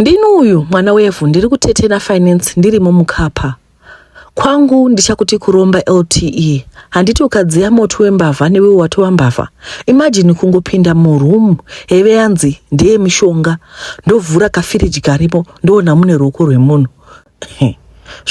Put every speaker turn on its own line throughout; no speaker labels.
Ndini uyu mwana wevhu ndiri kutetena finance ndirimo mukapa. Kwangu ndichakuti kuromba LTE. Handiti ukadziya moto wembavha newe watova mbavha. Imagine kungopinda muroom heve yanzi ndeye mishonga. Ndovhura kafiriji karimo ndoona mune ruoko rwemunhu.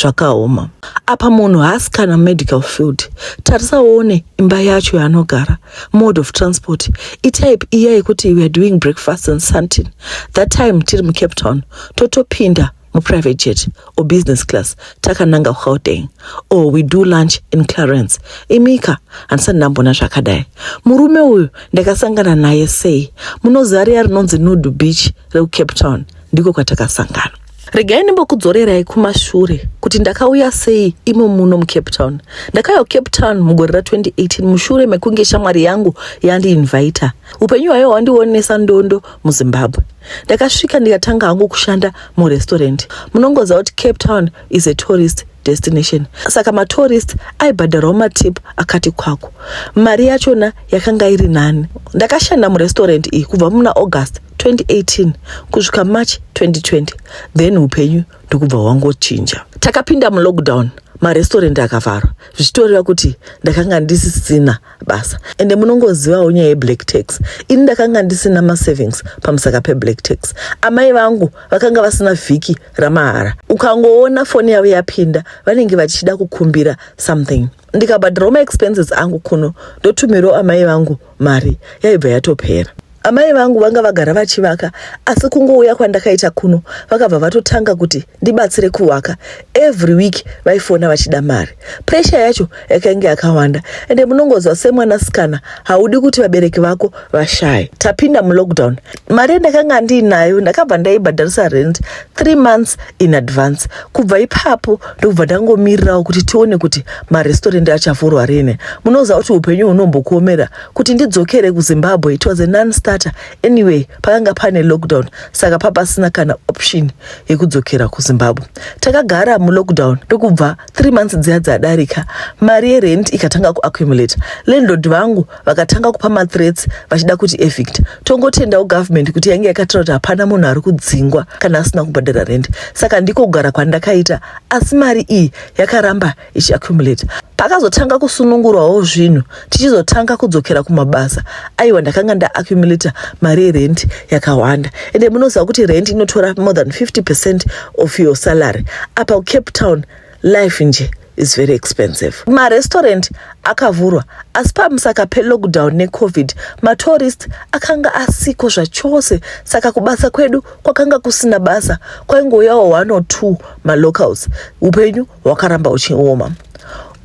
Zvakaoma. Apa munhu haasi kana medical field. Tarisa uone imba yacho yaanogara. Mode of transport. Itype iya yekuti we are doing breakfast and something. That time tiri muCape Town. Totopinda muprivate jet or business class takananga kuGauteng or we do lunch in Clarence. Imika handisati ndamboona zvakadai. Murume uyu ndakasangana naye sei? Munoziva riya rinonzi Nude Beach rekuCape Town, ndiko kwatakasangana. Regai ndimbokudzorerai kumashure kuti ndakauya sei imo muno muCape Town. Ndakauya kuCape Town mugore ra2018 mushure mekunge shamwari yangu yandiinvita. Upenyu hwayo hwandionesa ndondo muZimbabwe. Ndakasvika ndikatanga hangu kushanda murestaurant. Munongoziva kuti Cape Town is a tourist destination, saka matourist aibhadharawo matip akati kwako. Mari yachona yakanga iri nani. Ndakashanda murestaurant iyi kubva muna August 2018 kusvika March 2020, then upenyu ndokubva hwangochinja. Takapinda mulockdown, marestaurant akavharwa, zvichitoreva kuti ndakanga ndisisina basa. Ende munongozivawo nyaya yeblack tax. Ini ndakanga ndisina masavings pamusaka peblack tax. Amai vangu vakanga vasina vhiki ramahara. Ukangoona foni yavo yapinda, vanenge vachida kukumbira something. Ndikabhadharawo maexpenses angu kuno, ndotumirawo amai vangu mari, yaibva yatopera. Amai vangu vanga vagara vachivaka, asi kungouya kwandakaita kuno vakabva vatotanga kuti ndibatsire kuvaka. Every week vaifona vachida mari. Pressure yacho yakanga yakawanda, ende munongoziva semwanasikana haudi kuti vabereki vako vashaye. Tapinda mulockdown, mari yandakanga ndiinayo ndakabva ndaibhadharisa rent 3 months in advance. Kubva ipapo ndokubva ndangomirirawo kuti tione kuti marestaurant achavhurwa rini. Munoziva kuti upenyu hunombokuomera. Kuti ndidzokere kuZimbabwe, it was a non-starter. Anyway, pakanga pane lockdown, saka papasina kana option yekudzokera kuZimbabwe. Takagara mulockdown, ndokubva 3 months dziya dzadarika, mari yerent ikatanga kuaccumulate. Landlord vangu vakatanga kupa mathreats vachida kuti evict. Tongotendawo government kuti yange yakataura kuti hapana munhu ari kudzingwa kana asina kubhadhara rent. Saka ndiko kugara kwandakaita, asi mari iyi yakaramba ichiaccumulate. Pakazotanga kusunungurwawo zvinhu, tichizotanga kudzokera kumabasa, aiwa, ndakanga ndaaccumulata mari yerent yakawanda. Ende munoziva kuti rent inotora more than 50% of your salary. Apa kuCape Town life nje is very expensive. Marestaurant akavhurwa, asi pamusaka pelockdown neCovid matourist akanga asiko zvachose. Saka kubasa kwedu kwakanga kusina basa, kwaingouyawo one or two malocals. Upenyu hwakaramba uchioma.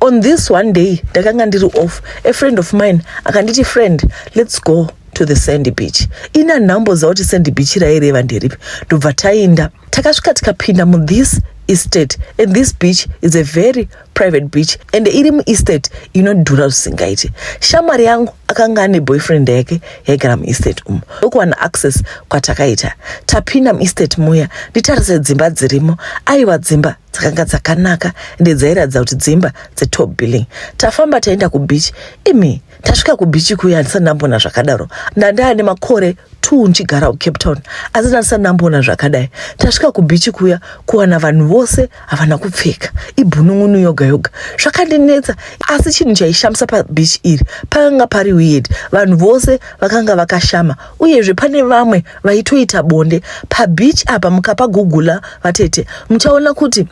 On this one day ndakanga ndiri off, a friend of mine akanditi, "Friend, let's go to the sandy beach." Ini handinamboziva kuti sandy beach raireva nderipi. Ndobva taenda. Takasvika tikapinda muthis estate, and this beach is a very private beach and iri muestate inodhura zvisingaiti. Shamwari yangu akanga ane boyfriend yake yaigara muestate umu. Ndokuwana access kwatakaita. Tapinda muestate muya, nditarise dzimba dzirimo. Aiwa, dzimba dzakanga dzakanaka ende dzairatidza kuti dzimba dzetop billing. Tafamba taenda kubeach. Imi, tasvika kubeach kuya, handisati ndamboona zvakadaro. Ndandaa nemakore 2 ndichigara kuCape Town, asi ndandisati ndamboona zvakadai. Tasvika kubeach kuya, kuwana vanhu vose havana kupfeka, ibhunun'unu yoga yoga. Zvakandinetsa, asi chinhu chaishamisa pabeach iri pakanga pari weird. Vanhu vose vakanga vakashama, uyezve pane vamwe vaitoita bonde pabeach apa. Mukapagugula vatete, muchaona kuti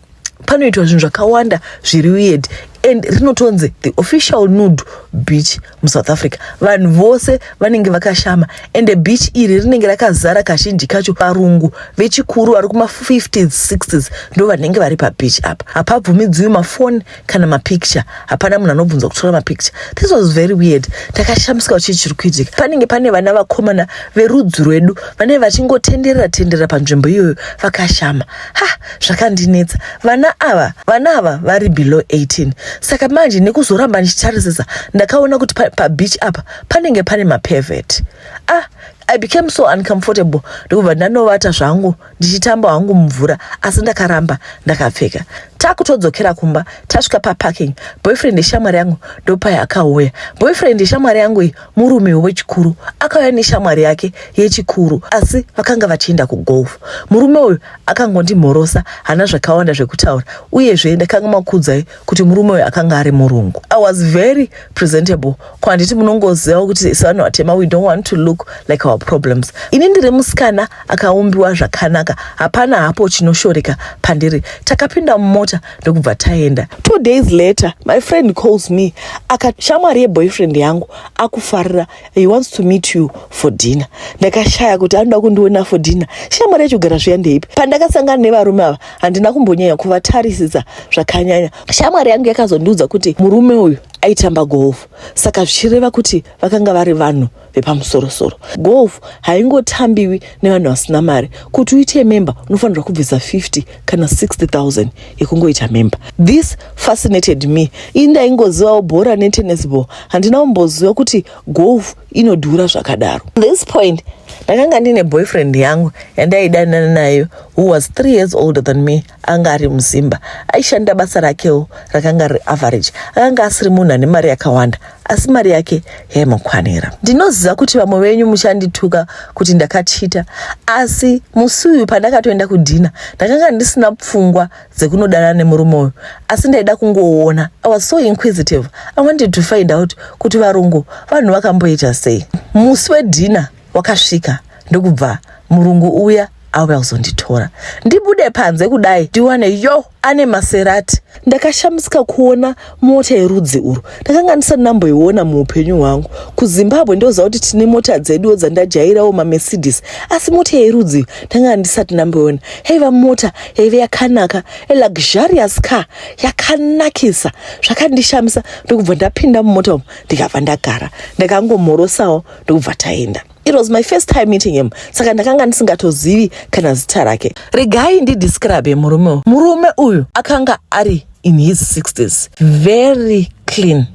panoitwa zvinhu zvakawanda zviri weird, and rinotonzi the official nude beach muSouth Africa. Vanhu vose vanenge vakashama, ende beach iri rinenge rakazara. Kazhinji kacho varungu vechikuru vari kuma50s, 60s ndo vanenge vari pabeach apa. Hapabvumidziwi mafoni kana mapicture, hapana munhu anobvunzwa kutora mapicture. This was very weird. Takashamisika kuti chii chiri kuitika. Panenge pane vana vakomana verudzi rwedu vanenge vachingotenderera tenderera panzvimbo iyoyo vakashama. Ha, zvakandinetsa. Vana ava vari below 18. Saka manje nekuzoramba ndichitarisisa, ndakaona kuti pabeach apa panenge pane mapervert. Ah, I became so uncomfortable, ndokubva ndanovata zvangu ndichitamba hangu mumvura, asi ndakaramba ndakapfeka. Takutodzokera kumba, tasvika paparking, boyfriend yeshamwari yangu ndopaya akauya. Boyfriend yeshamwari yangu iyi murume wechikuru, akauya neshamwari yake yechikuru, asi vakanga vachienda kugolf. Murume uyu akangondimhorosa, haana zvakawanda zvekutaura. Uyezve ndakanga makudzai kuti murume uyu akanga ari murungu. I was very presentable. Ko handiti munongoziva kuti sevanhu vatema we don't want to look like our problems. Ini ndiri musikana akaumbiwa zvakanaka, hapana hapo chinoshoreka pandiri. Takapinda mumota ndokubva taenda. 2 days later my friend calls me akati shamwari yeboyfriend yangu akufarira, he wants to meet you for dinner. Ndakashaya kuti anoda kundiona for dinner, shamwari yacho gara zviya ndeipi. Pandakasangana nevarume ava handina kumbonyanya kuvatarisisa zvakanyanya. Shamwari yangu yakazondiudza kuti murume uyu aitamba golf, saka zvichireva kuti vakanga vari vanhu vepamusorosoro. Golf haingotambiwi nevanhu vasina mari. Kuti uite member unofanirwa kubvisa 50 kana 60,000 yekungoita member. This fascinated me. Ini ndaingozivawo bhora netennis ball, handina kumboziva kuti golf inodhura zvakadaro. This point ndakanga ndine boyfriend yangu yandaidanana nayo, who was 3 years older than me. Anga ari muzimba, aishanda basa rakewo rakanga riri average. Akanga asiri munhu ane mari yakawanda, asi mari yake yaimukwanira. Ndinoziva kuti vamwe venyu muchandituka kuti ndakachita, asi musi uyu pandakatoenda kudhina ndakanga ndisina pfungwa dzekunodanana nemurume uyu, asi ndaida kungoona. I was so inquisitive. I wanted to find out kuti varungu vanhu vakamboita sei. Musi wedhina wakasvika, ndokubva murungu uya auya kuzonditora. Ndibude panze kudai, ndiwane yo ane Maserati. Ndakashamisika kuona mota yerudzi urwu, ndakanga ndisati ndamboiona muupenyu hwangu. KuZimbabwe ndoziva kuti tine mota dzeduwo dzandajairawo, maMercedes, asi mota yerudzi ndakanga ndisati ndamboiona. Yaiva mota yaive yakanaka, aluxurious car yakanakisa zvakandishamisa. Ndokubva ndapinda mumota umu, ndikabva ndagara, ndakangomhorosawo, ndokubva taenda. It was my first time meeting him, saka ndakanga ndisingatozivi kana zita rake. Regai ndidescribe murume uyu. Murume uyu akanga ari in his 60s, very clean,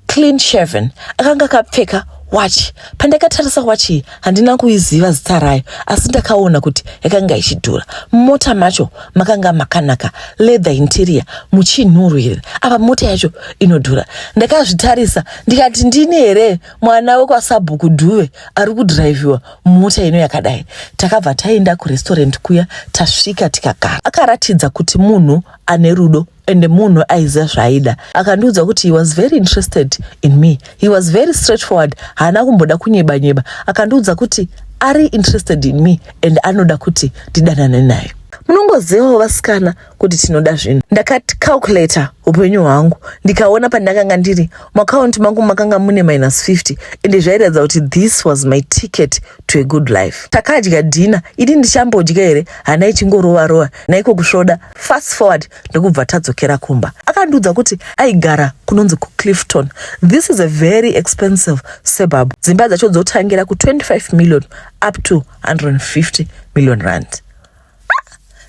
clean shaven. Akanga akapfeka wachi. Pandakatarisa wachi iyi handina kuiziva zita rayo, asi ndakaona kuti yakanga ichidhura. Mumota macho makanga makanaka, leather interior, muchinhuhwirira. Apa mota yacho inodhura. Ndakazvitarisa ndikati, ndini here mwana wekwasabhuku Dhuve ari kudhiraivhiwa mota ino yakadai? Takabva taenda kurestaurant kuya. Tasvika tikagara, akaratidza kuti munhu ane rudo ende munhu aiziva zvaaida. Akandiudza kuti he was very interested in me. He was very straightforward, haana kumboda kunyeba nyeba. Akandiudza kuti ari interested in me and anoda kuti ndidanane naye. Munongozivawo vasikana kuti tinoda zvinhu. Ndakacalculata upenyu hwangu, ndikaona pandakanga ndiri muakaunti mangu makanga mune minus 50, ende zvairatidza kuti this was my ticket to a good life. Takadya dhina. Ini ndichambodya here, hana ichingorova rova naiko kusvoda. Fast forward, ndokubva tadzokera kumba. Akandiudza kuti aigara kunonzi kuClifton. This is a very expensive suburb. Dzimba dzacho dzotangira ku25 million up to 150 million rand.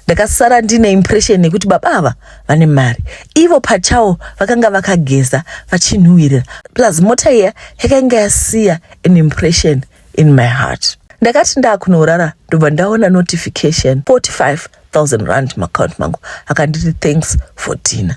Ndakasara ndine impression yekuti baba ava vane mari. Ivo pachavo vakanga vakageza, vachinhuhwirira, plus mota iya yakanga yasiya an impression in my heart. Ndakati ndaakunorara, ndobva ndaona notification, 45,000 rand muakaunti mangu. Akanditi thanks for dinner.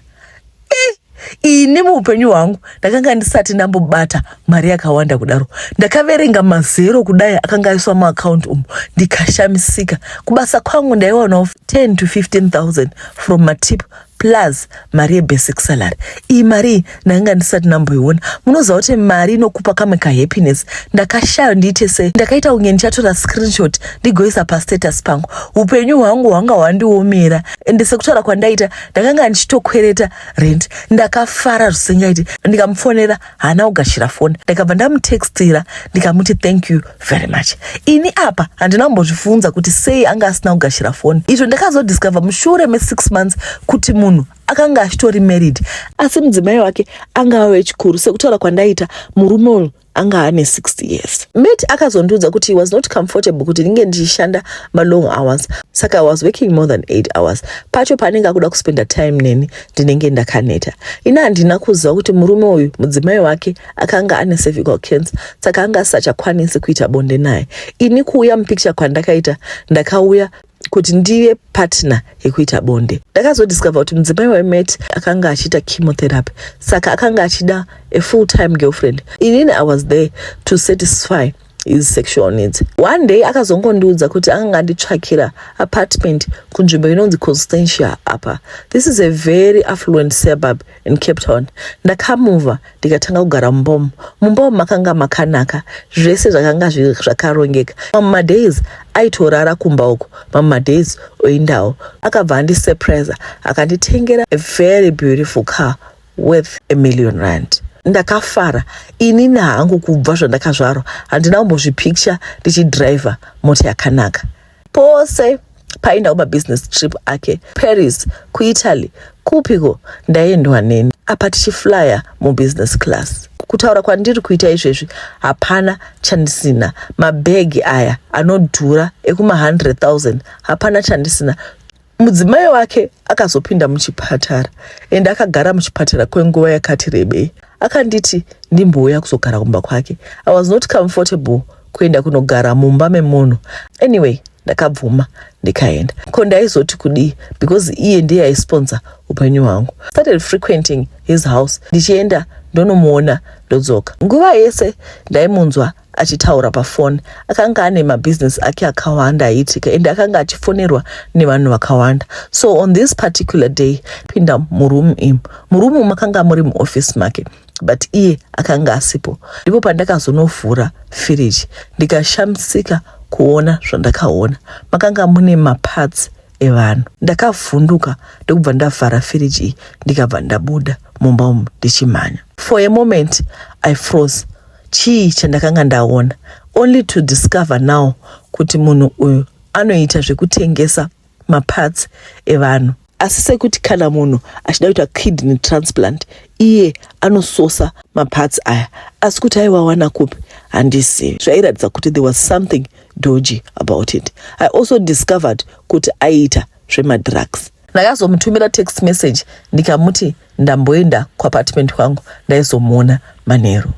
Ini muupenyu hwangu ndakanga ndisati ndambobata mari yakawanda kudaro. Ndakaverenga mazero kudai akanga aiswa muakaunti umu, ndikashamisika. Kubasa kwangu ndaiwanawo 10 to 15,000 from matip plus mari yebasic salary. Iyi mari iyi ndakanga ndisati ndamboiona. Munoziva kuti mari inokupa kamwe kahappiness. Ndakashaya ndiite sei. Ndakaita kunge ndichatora screenshot ndigoisa pastatus pangu. Upenyu hwangu hwanga hwandiomera, ende sekutaura kwandaita ndakanga ndichitokwereta rent. Ndakafara zvisingaiti. Ndikamufonera, haana kugashira foni. Ndakabva ndamutextira, ndikamuti thank you very much. Ini apa handina kumbozvibvunza kuti sei anga asina kugashira foni. Izvo ndakazodiscover mushure me6 months kuti munhu akanga achitori married, asi mudzimai wake anga ave wechikuru. Sekutaura kwandaita, murume uyu anga ane 60 years. Mate akazondiudza kuti he was not comfortable kuti ndinge ndichishanda malong hours, saka I was working more than 8 hours. Pacho paanenge akuda kuspenda time neni, ndinenge ndakaneta. Ini handina kuziva kuti murume uyu mudzimai wake akanga ane cervical cancer, saka anga asisachakwanisi kuita bonde naye. Ini kuuya mupicture kwandakaita, ndakauya Kuti ndive partner yekuita bonde. Ndakazodiscover kuti mudzimai waMatt akanga achiita chemotherapy, saka akanga achida a full time girlfriend. Inini I was there to satisfy his sexual needs. One day akazongondiudza kuti akanga anditsvakira apartment kunzvimbo inonzi Constantia apa. This is a very affluent suburb in Cape Town. Ndakamuvha, ndikatanga kugara mumba. Mumba makanga makanaka, zvese zvakanga zvakarongeka. Mamwe madays aitorara kumba uko, mamwe madays oendawo. Akabva andisurprise, akanditengera a very beautiful car worth R1 million. Ndakafara inini hangu. Kubva zvandakazvarwa handina kumbozvipicture ndichidhiraivha mota yakanaka. Pose paenda kumabusiness trip ake, Paris, kuItaly, kupiko, ndaiendwa neni, apa tichiflya mubusiness class. Kutaura kwandiri kuita izvezvi, hapana chandisina. Mabhegi aya anodhura ekuma100 000, hapana chandisina. Mudzimai wake akazopinda muchipatara, ende akagara muchipatara kwenguva yakati rebei. Akanditi ndimbouya kuzogara kumba kwake. I was not comfortable kuenda kunogara mumba memunhu. Anyway, ndakabvuma, ndikaenda. Ko ndaizoti kudii? Because iye ndiye aisponsor upenyu hwangu. Started frequenting his house, ndichienda ndonomuona, ndodzoka. Nguva yese ndaimunzwa achitaura pafoni. Akanga ane mabhizinesi ake akawanda aiitika, ende akanga achifonerwa nevanhu vakawanda. So on this particular day, pinda muroom imo, muroom makanga muri muofisi make, but iye akanga asipo. Ndipo pandakazonovhura firiji, ndikashamisika kuona zvandakaona. Makanga mune maparts evanhu. Ndakavhunduka, ndokubva ndavhara firiji iyi, ndikabva ndabuda mumba umu ndichimhanya. For a moment I froze. Chii chandakanga ndaona? Only to discover now kuti munhu uyu anoita zvekutengesa maparts evanhu, asi sekuti kana munhu achida kuita kidney transplant, iye anososa maparts aya, asi kuti aiwawana kupi handizivi. Zvairatidza kuti there was something dodgy about it. I also discovered kuti aiita zvemadrugs. Ndakazomutumira text message, ndikamuti ndamboenda kuapartment kwangu, ndaizomuona manheru.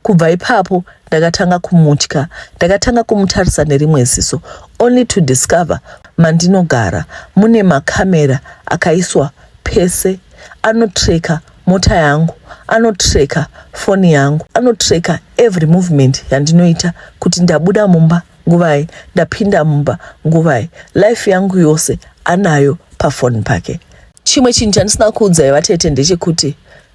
Kubva ipapo ndakatanga kumutya, ndakatanga kumutarisa nerimwe ziso, only to discover mandinogara mune makamera akaiswa pese. Anotracka mota yangu, anotracka foni yangu, anotracka every movement yandinoita, kuti ndabuda mumba nguvai, ndapinda mumba nguvai. Life yangu yose anayo pafoni pake. Chimwe chinhu chandisina kuudzai, vatete, ndechekuti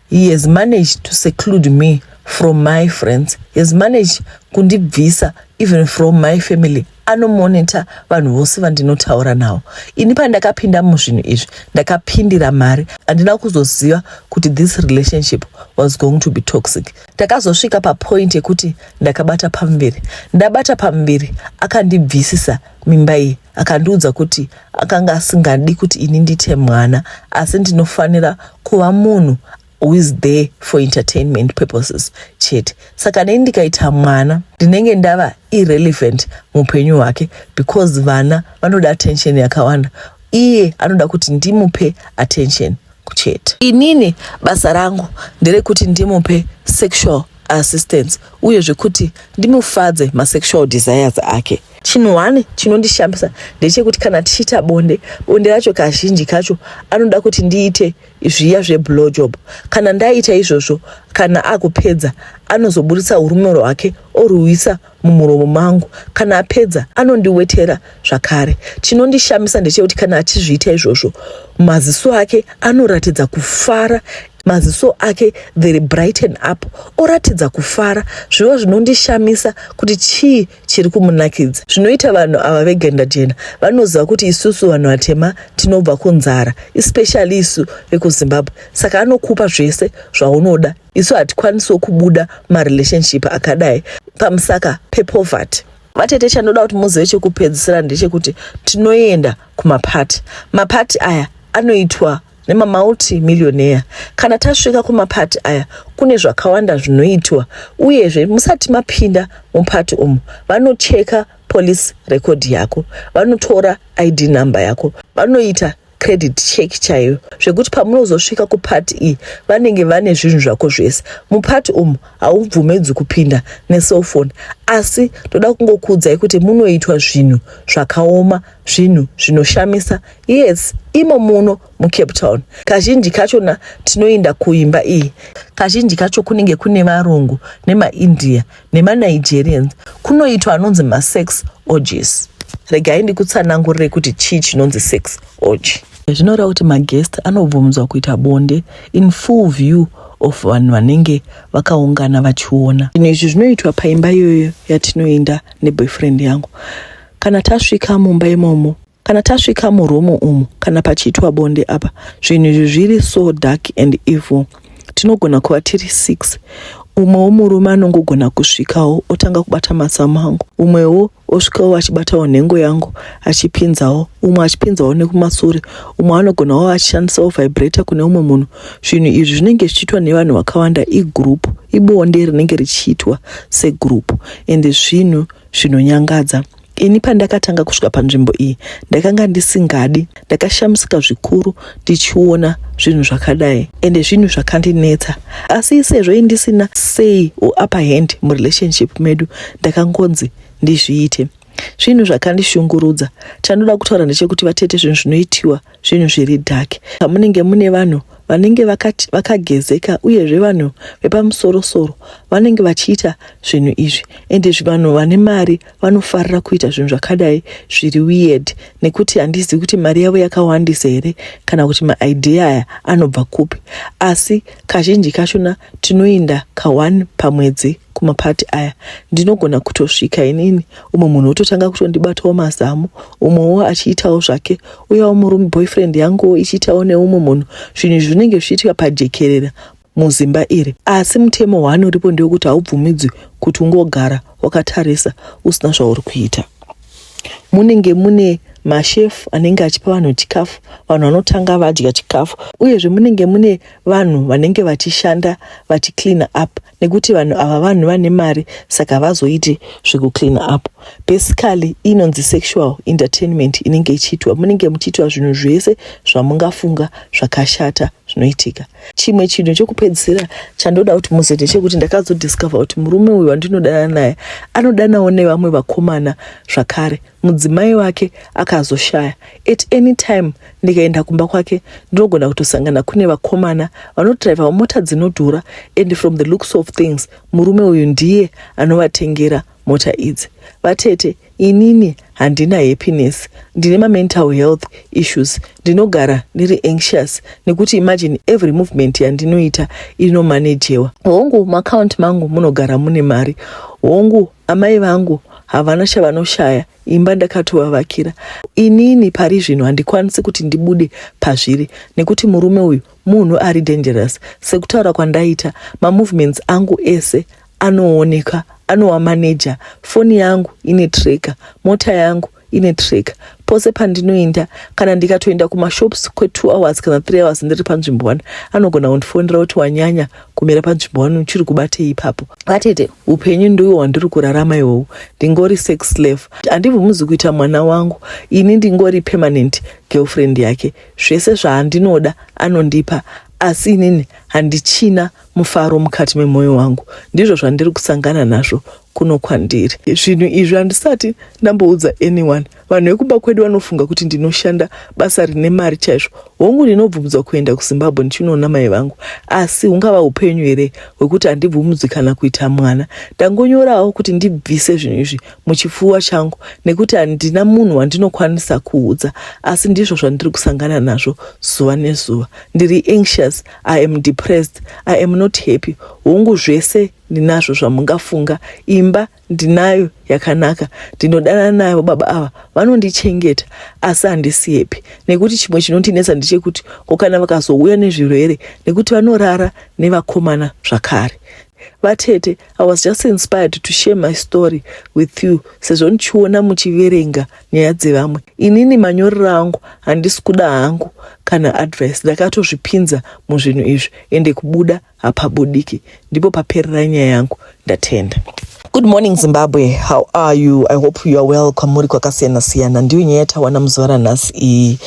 he has managed to seclude me from my friends. He has managed kundibvisa even from my family. Anomonita vanhu vose vandinotaura navo. Ini pandakapinda muzvinhu izvi, ndakapindira mari. Handina kuzoziva kuti this relationship was going to be toxic. Takazosvika papoint yekuti ndakabata pamuviri. Ndabata pamuviri, akandibvisisa mimba iyi. Akandiudza kuti akanga asingadi kuti ini ndiite mwana, asi ndinofanira kuva munhu who is there for entertainment purposes chete. Saka nei ndikaita mwana, ndinenge ndava irrelevant muupenyu hwake, because vana vanoda attention yakawanda. Iye anoda kuti ndimupe attention chete. Inini basa rangu nderekuti ndimupe sexual assistance, uye zvekuti ndimufadze masexual desires ake. Chinhu one chinondishamisa ndechekuti kana tichiita bonde, bonde racho kazhinji kacho anoda kuti ndiite zviya zveblow job. Kana ndaita izvozvo, kana akupedza, anozoburitsa urume rwake oruisa mumuromo mangu. Kana apedza, anondiwetera zvakare. Chinondishamisa ndechekuti kana achizviita izvozvo, maziso ake anoratidza kufara. Maziso ake, they brighten up, oratidza kufara. Zviva zvinondishamisa kuti chii chiri kumunakidza. Zvinoita vanhu ava veganda jena, vanoziva kuti isusu vanhu vatema tinobva kunzara, especially isu vekuZimbabwe, saka anokupa zvese zvaunoda. Isu hatikwanisiwo kubuda marelationship akadai pamusaka pepoverty. Vatete, chandoda kuti muzive chekupedzisira ndechekuti tinoenda kumapati. Mapati aya anoitwa nemamulti millionaire. Kana tasvika kumapati aya, kune zvakawanda zvinoitwa. Uyezve musati mapinda mupati umu, vanocheka police record yako, vanotora ID number yako, vanoita Credit check chaiyo, zvekuti pamunozosvika kuparty iyi vanenge vane zvinhu zvako zvese. Muparty umu haubvumidzi kupinda necellphone, asi ndoda kungokuudzai kuti munoitwa zvinhu zvakaoma, zvinhu zvinoshamisa. Yes, imo muno muCape Town. Kazhinji kachona tinoenda kuimba iyi, kazhinji kacho kunenge kune varungu nemaIndia nemaNigerians. Kunoitwa anonzi masex orgies. Regai ndikutsanangurire kuti chii chinonzi sex orgy. Zvinoreva kuti maguest anobvumidzwa kuita bonde in full view of vanhu vanenge vakaungana vachiona. Zvinhu izvi zvinoitwa paimba iyoyo yatinoenda neboyfriend yangu. Kana tasvika mumba imomo, kana tasvika muroom umu, kana pachiitwa bonde apa, zvinhu izvi zviri so dark and evil. Tinogona kuva tiri 6, umwewo murume anongogona kusvikawo otanga kubata mazamu angu, umwewo osvikawo achibatawo nhengo yangu achipinzawo, umwe achipinzawo nekumasure, umwe anogonawo achishandisawo vibrator kune umwe munhu. Zvinhu izvi zvinenge zvichiitwa nevanhu vakawanda, igroup, ibonde rinenge richiitwa segroup, ende zvinhu zvinonyangadza. Ini pandakatanga kusvika panzvimbo iyi ndakanga ndisingadi. Ndakashamisika zvikuru ndichiona zvinhu zvakadai, ende zvinhu zvakandinetsa. Asi sezvo indisina say or upper hand murelationship medu, ndakangonzi ndizviite. Zvinhu zvakandishungurudza. Chandoda kutaura ndechekuti, vatete, zvinhu zvinoitiwa zvinhu zviri dark. Munenge mune vanhu vanenge vakagezeka, uyezve vanhu vepamusorosoro vanenge vachiita zvinhu izvi. Ende vanhu vane mari vanofarira kuita zvinhu zvakadai zviri weird, nekuti handizivi kuti mari yavo yakawandisa here kana kuti maidea aya anobva kupi. Asi kazhinji kachona tinoenda ka1 pamwedzi kumaparty aya. Ndinogona kutosvika inini, umwe munhu ototanga kutondibatawo mazamu, umwewo achiitawo zvake, uyawo murume boyfriend yanguwo ichiitawo neumwe munhu. Zvinhu izvi zvinenge zvichiitika pajekerera muzimba iri. Asi mutemo hwaanoripo ndewekuti haubvumidzwi kuti ungogara wakatarisa usina zvauri kuita. Munenge mune mashefu anenge achipa vanhu chikafu, vanhu vanotanga vadya chikafu. Uyezve munenge mune vanhu vanenge vachishanda vachiclean up, nekuti vanhu ava vanhu vane mari, saka havazoiti zvekuclean up. Basically inonzi sexual entertainment inenge ichiitwa. Munenge muchiitwa zvinhu zvese zvamungafunga zvakashata zvinoitika. Chimwe chinhu chekupedzisira chandoda kuti muzive ndechekuti ndakazodiscover kuti murume uyu wandinodana naye anodanawo nevamwe vakomana zvakare. Mudzimai wake akazoshaya. At any time ndikaenda kumba kwake ndinogona kutosangana kune vakomana vanodhiraivha mota dzinodhura, and from the looks of things murume uyu ndiye anovatengera mota idzi. Vatete, inini handina happiness, ndine mamental health issues. Ndinogara ndiri anxious nekuti imagine, every movement yandinoita inomanagewa. Hongu, muaccount mangu munogara mune mari. Hongu, amai vangu havana chavanoshaya, imba ndakatovavakira. Inini pari zvino handikwanisi kuti ndibude pazviri nekuti murume uyu munhu ari dangerous. Sekutaura kwandaita, mamovements angu ese anooneka, anowamaneja. Foni yangu ine tracker, mota yangu ine tracker. Pose pandinoenda, kana ndikatoenda kumashops kwe2 hours kana 3 hours ndiri panzvimbo 1, anogona kundifonera kuti, "Wanyanya kumira panzvimbo 1, uchiri kubatei ipapo?" Vatete, upenyu ndiwo hwandiri kurarama iwowu. Ndingori sex slave. Handibvumidzi kuita mwana wangu. Ini ndingori permanent girlfriend yake. Zvese zvaandinoda anondipa, asi inini handichina mufaro mukati memwoyo wangu. Ndizvo zvandiri kusangana nazvo kuno kwandiri. Zvinhu izvi handisati ndamboudza anyone. Vanhu vekumba kwedu vanofunga kuti ndinoshanda basa rine mari chaizvo. Hongu, ndinobvumidzwa kuenda kuZimbabwe ndichinoona mai vangu, asi hungava upenyu here hwekuti handibvumidzwi kana kuita mwana? Ndangonyorawo kuti ndibvise zvinhu izvi muchipfuva changu nekuti handina munhu wandinokwanisa kuudza. Asi ndizvo zvandiri kusangana nazvo zuva nezuva. Ndiri anxious, I am depressed, I am not happy. Hongu, zvese ndinazvo zvamungafunga, imba ndinayo yakanaka, ndinodana navo baba ava vanondichengeta, asi handisi happy nekuti chimwe chinondinetsa ndechekuti ko kana vakazouya nezvirwere, nekuti vanorara nevakomana zvakare. Vatete, I was just inspired to share my story with you sezvo ndichiona muchiverenga nyaya dzevamwe. Inini manyorero angu, handisi kuda hangu kana advice. Ndakatozvipinza muzvinhu izvi, ende kubuda hapabudiki. Ndipo paperera nyaya yangu. Ndatenda. Good morning, Zimbabwe. How are you? I hope you are well. Kwamuri kwakasiyana siyana. Ndiyo nyaya yatawana muzuva ranhasi iyi.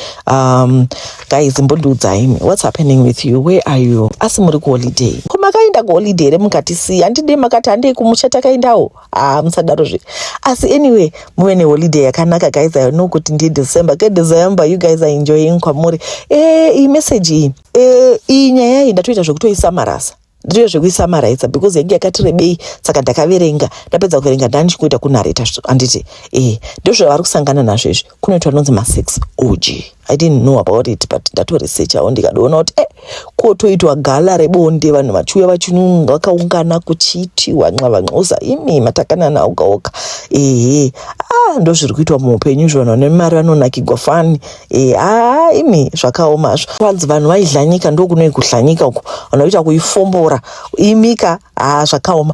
Guys, mbondiudzai, what's happening with you? Where are you? Asi muri kuholiday? Ko makaenda kuholiday here mukatisiya? Handidei makati handei kumusha takaendawo. Ah, musadaro zve. Asi anyway, muve neholiday yakanaka, guys. I know kuti ndi December. Ke December, you guys are enjoying kwamuri. Iyi message iyi. Iyi nyaya iyi ndatoita zvekutoisamarasa, nditoita zvekuisamaraidza because yange yakati rebei, saka ndakaverenga. Ndapedza kuverenga, ndanichikuita kunareta, handiti? Ndozvavari kusangana nazvo izvi. Kunoitwa anonzi ma6 og. I didn't know about it, but ndatoresechawo ndikadoona kuti kotoitwa gala rebonde, vanhu vachiuya vachinunga vakaungana, kuchiitiwa nxavanxoza, imi matakanana oga oga. Ehe, ah, ndo zviri kuitwa muupenyu izvo. Vanhu vane mari vanonakigwa fani. Ah, imi, zvakaomazvo. Kwanzi vanhu vaihlanyika, ndokunoi kuhlanyika uku, vanhu vaita kuifombora imika. Ah, zvakaoma.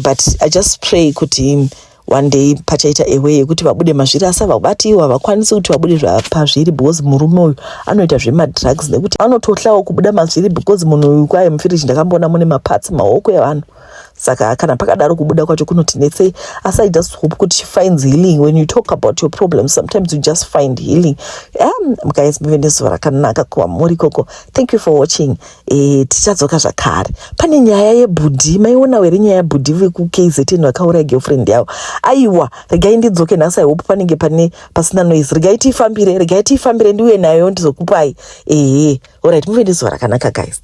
But I just pray kuti one day pachaita a way yekuti vabude mazviri, asi vabatiwa vakwanisi kuti vabude pazviri because murume uyu anoita zvemadrugs, nekuti anotohlawo kubuda mazviri because munhu uyu kwai mufiriji ndakamboona mune maparts, maoko evanhu. Saka kana pakadaro, kubuda kwacho kunotinetsei. Asi I just hope kuti she finds healing. When you talk about your problems, sometimes you just find healing. Guys, muve nezuva rakanaka kwamuri ikoko. Thank you for watching. Tichadzoka zvakare pane nyaya yebhudhi. Maiona here nyaya yebhudhi vekuKZN vakauraya girlfriend yavo? Aiwa, regai ndidzoke nhasi. I hope panenge pane pasina noise. Regai tiifambire, regai tiifambire, ndiuye nayo ndizokupai. Ehe, alright, muve nezuva rakanaka, guys.